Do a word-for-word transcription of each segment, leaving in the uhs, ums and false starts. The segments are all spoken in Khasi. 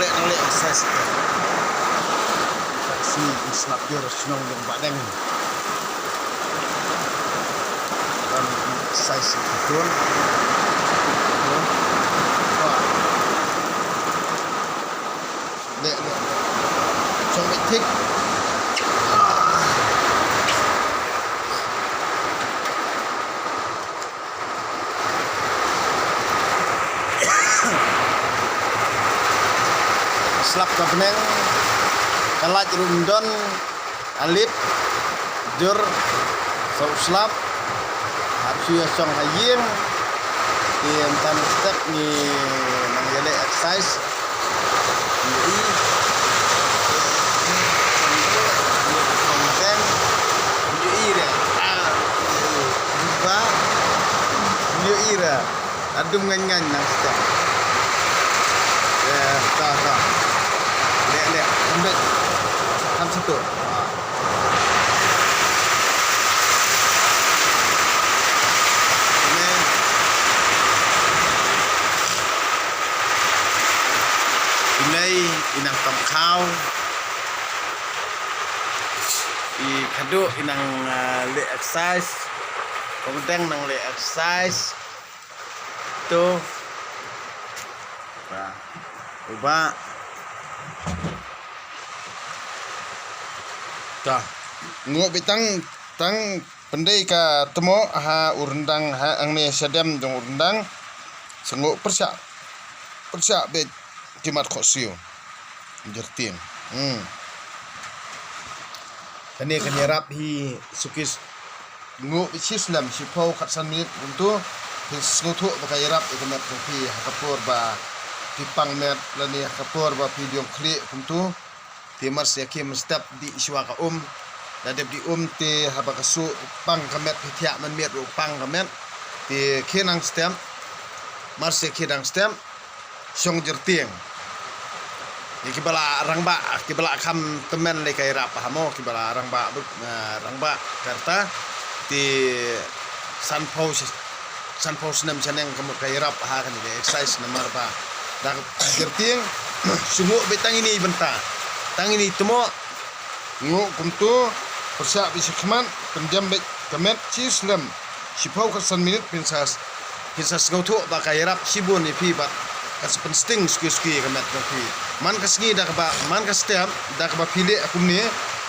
Nang leh exercise. Exercise ni slap jur shnong jong Bah Deng. Nang exercise tu. Leh, leh, leh. Shong beit thik. Slap ka bneng, ka lait ruh ym don, alit, jur, sa u slap, hap shu ïa shong ha ïing, te mynta mynstep ngi nang ïaleh exercise, ngi ïohi, ngi ïohi, ngi ïohi, ngi ïohi, ngi ïohi, ngi ïohi, Adum ngan ngan nang step. Eh, ta, ta. Leh, leh. Ambet. Tam situ. Ah. Ine. Ine, inang tong khaw. I khadduh inang, ah, leh exercise. Kong dang nang leh exercise. Tu. Ba. Uba. Ta. Nguh beit tang, tang pyndei ka tmoh ha u ryndang ha hangne shadem jong u ryndang. Sngew pyrshah. Pyrshah beit ki mat khohsiew. Jyrtieng. Hmm. Kane kan ïarap hi sukis. Nguh beit shi slem, shiphew khatsan minit kumtu. Phin sngewthuh ba ka ïarap ïa ka met jong phi ha ka por ba phi pang met lane ha ka por ba phi dieng khlieh kumtu. Te mar sha khie mynstep dih shuwa ka um. Da dep dih um te haba ka suh pang ka met, phi thiah mynmiet ruh pang ka met. Te khie nang step. Mar sha khie nang step. Shong jyrtieng. Ïa kiba la rangbah, kiba la kham tymmen lei ka ïarap ha mo, kiba la rangbah, eh, rangbah ka rta. Te sanphew, sanphew snem shaneng ka mut ka ïarap ha kane ka exercise namar ba da ka jyrtieng. Sngew beit tang ine i bynta. Tang ine i tmoh. Nguh kumtu, pyrshah beit sha khmat, pyndiam beit ka met shi slem. Shiphew khatsan minit phin sa, phin sa sngewthuh ba ka ïarap shibun ïa phi bad ka sa pynsting suki suki ïa ka met jong phi. Man ka sngi da kaba, man ka step da kaba phi leh kumne,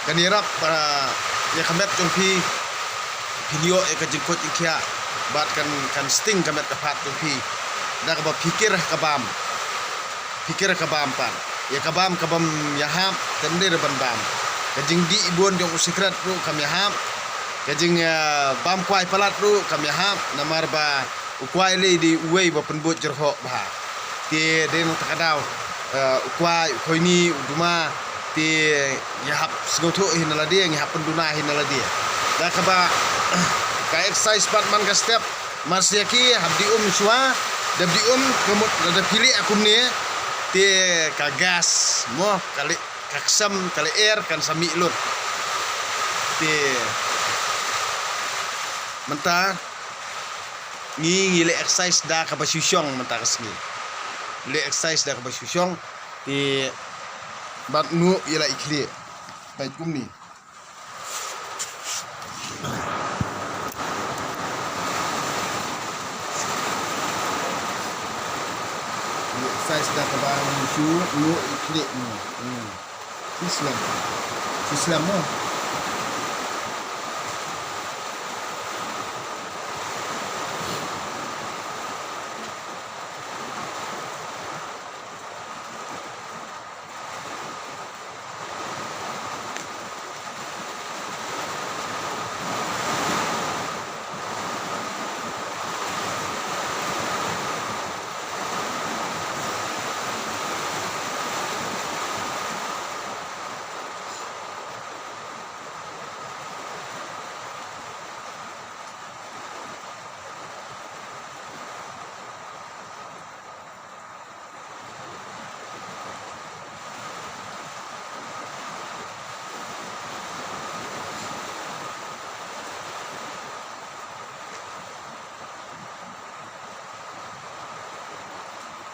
kan ïarap, ah, ïa ka met jong phi, phin ïoh ïa ka jingkoit jingkhiah bad kan, kan sting ka met ka phad jong phi da kaba phi kir ha ka bam. Phi kir ha ka bam pat. Ïa ka bam ka bam ïahap, te ym dei re ban bam. Ka jingdih bun jong u sikret ruh kam ïahap. Ka jing, eh, bam kwai palat ruh kam ïahap. Namar ba u kwai lei dei uwei ba pynbud jyrhoh bha. Te dei na kata ka daw, eh, u kwai, u khoini, u duma. Te ngi hap sngewthuh hi na lade, ngi hap pynduna hi na lade. Da kaba ka exercise pat man ka step. Mar sha ki hap dih um shuwa, da dih um ka mut lada phi leh kumne te ka gas mo, ka leh, ka ksam, ka lyer kan sa mih lut. Te mynta ngi, ngi leh exercise da kaba shu shong mynta ka sngi. Leh exercise da kaba shu shong te bad nguh ïa la i khlieh. Bad kumne. Size da kaba shu nguh i khlieh mo. Hmm. Shi slem. Shi slem mo.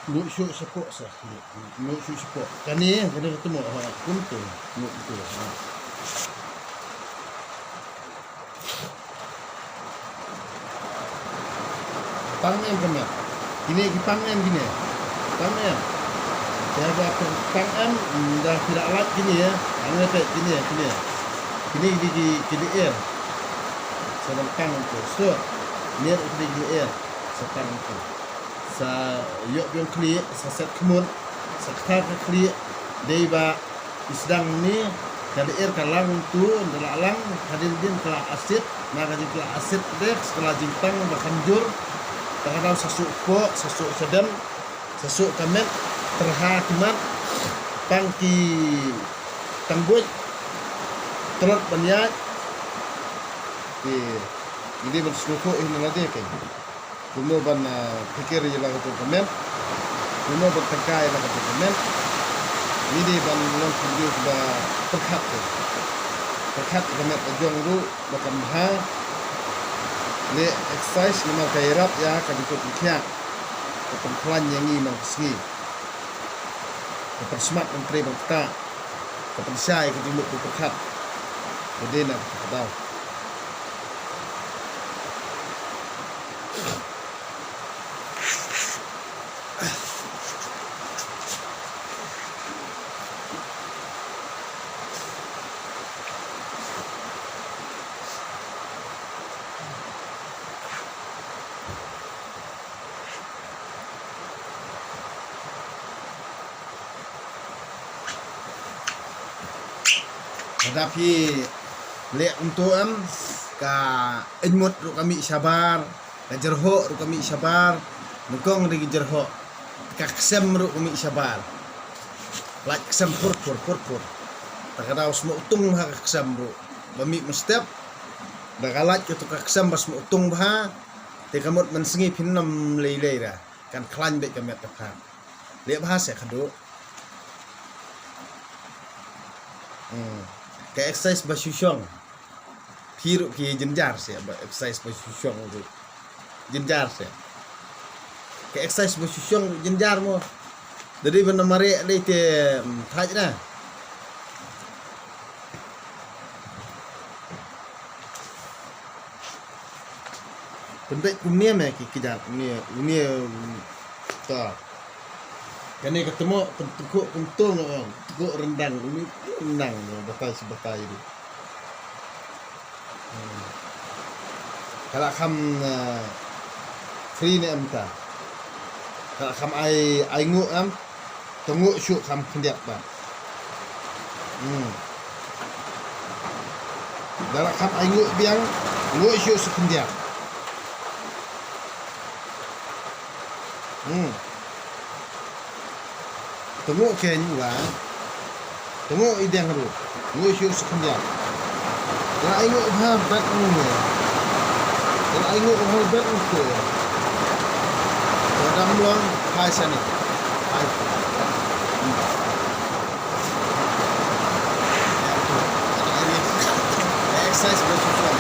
Nguh shuh shapoh sa. Nguh, nguh shuh shapoh. Kane, kane ka tymok, ha, kumto. Nguh kumto, ha. Pang em ka met. Kine ki pang em kine. Pang em. Te haba pang em, mm, da phi lah lait kine, hangne peit kine, kine. Kine ki, ki, ki lyer. Sa dang pang kumto. Sdang. Kine ki lyer. Sa pang kumto. Sa ïoh biang khlieh, sa set khmut, sa kthar ka khlieh, dei ba i sdang ne, ka lyer ka lang kumto, ynda la lang, hadien dien ka la acid, na ka jingkylla acid de, sa ka la jingpang ba kham jur, ta ka daw sa suk poh, sa suk shadem, sa suk ka met, tyrha ki mat, pang ki tang buit, tlot ban ïaid, ki, ki dei ban sngewthuh ïa lade kein. Kumno ban, ah, pyrkhat ïa la ka jong ka met. Kumno ban tyngkai ïa la ka jong ka met. Ngi dei ban long ki briew ba pyrkhat te. Pyrkhat ïa ka met ka jong ruh ba kan bha. Leh exercise namar ka ïarap ïa ka jingkut jingkhiah. Ka pynkhlaiñ ïa ngi man ka sngi. Ka pynsmat ban trei ban ktah. Ka pynshai ka jingmut jingpyrkhat. Ka dei na kata ka daw. Lada phi leh kumto em, ka ainmut ruh ka mih shabar, ka jyrhoh ruh ka mih shabar, nyngkong de ki jyrhoh, ka ksem ruh ka mih shabar. Lait ksem phur phur phur phur. Ta ka daw smoh tung ha ka ksem ruh. Ba mih mynstep, da ka lait kato ka ksem ba smoh tung bha, te ka mut mynsngi phin ym lei lei ra. Kan khlaiñ beit ka met ka phad. Leh bha se khadduh. Hmm. Ka exercise ba shu shong. Phi ruh ki jynjar se ba exercise ba shu shong ruh. Jynjar se. Ka exercise ba shu shong ruh jynjar mo. Da dei ban mareh dei te, hmm, thait na. Pynbeit kumne me ki kjat, une, une, um, ta. Kane ka tymok, pyntyngkhuh kumto, um, tyngkhuh ryndang, une ryndang, um, batai shi batai ruh. Hmm. Ka la kham, uh, free ne em ta. Ka la kham ai, ai nguh em. To nguh shuh kham khyndiat ba. Hmm. Da la kham ai nguh biang, nguh shuh sa khyndiat. Hmm. To nguh keiñ ba. To nguh i deng ruh. Nguh shuh sa khyndiat. La ai nguh bha bet nguh. La ai nguh bha bet nguh. Ko dam long phai sani. Phai. Exercise ba shu shong.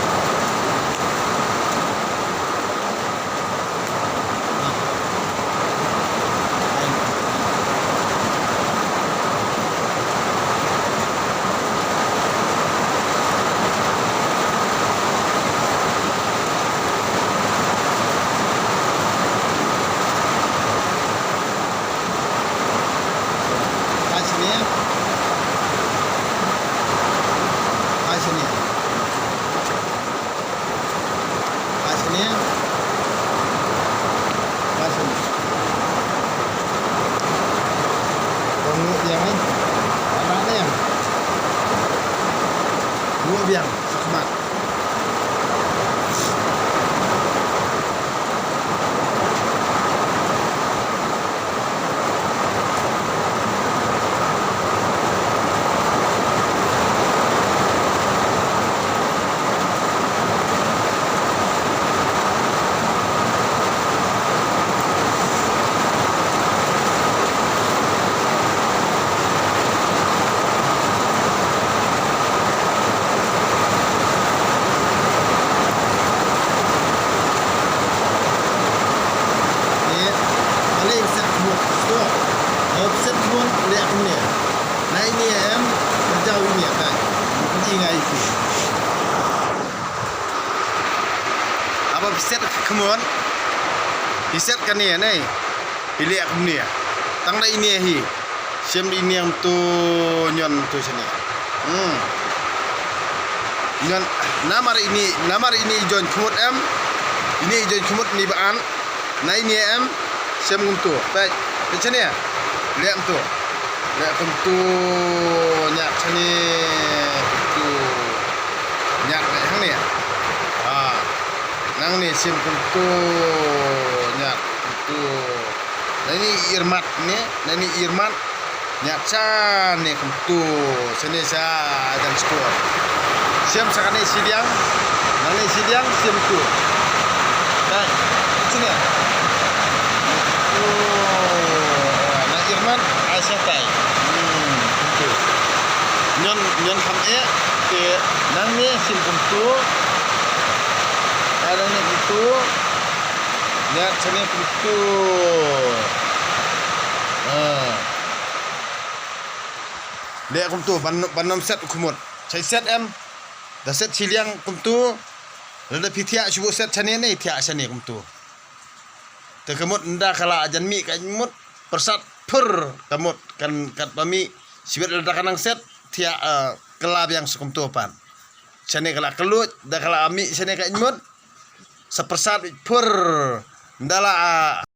Ini em, jauh ini ya kan. Ini ngai itu. Apa phi set ka khmut? Phi set kane ne. Phi leh kumne. Tang da ini hi. Shem ini em tu nyon tu sini. Hmm. Nyon namar ini, namar ini jon khmut em. Ini jon khmut ni ba an. Na ini em, shem kumtu. Peit, peit shane. Leh kumtu. Leh kumtu. Ñiat shane. Kumtu. Ñiat peit hangne. Ah. Nangne shem kumtu. Ñiat kumtu. Na ini irmat ne, na ini irmat. Ñiat shane kumtu, shane sha jan skur. Shem sha kane shiliang, nangne shiliang shem tu. Dai, shane. Tu, na irmat, ai sha tai. Hmm, tu. Nyon, nyon kham e, te nangne shem kumtu. Ai nangne kumtu. Ñiat shane kumtu. Ah. Leh kumtu, ban, ban ym set u khmut. Shai set em. Da set shiliang kumtu. Lada phi thiah shu set shane ne, thiah shane kumtu. Te ka mut nda ka la jan mih ka mut. Pyrsad phur ka mut kan kat ba mih. Shibit lada ka nang set thiah, eh, ka la biang sha kumtu pat. Shane ka la kylluid, da ka la mih shane ka mut. Sa pyrsad phur nda la, ah,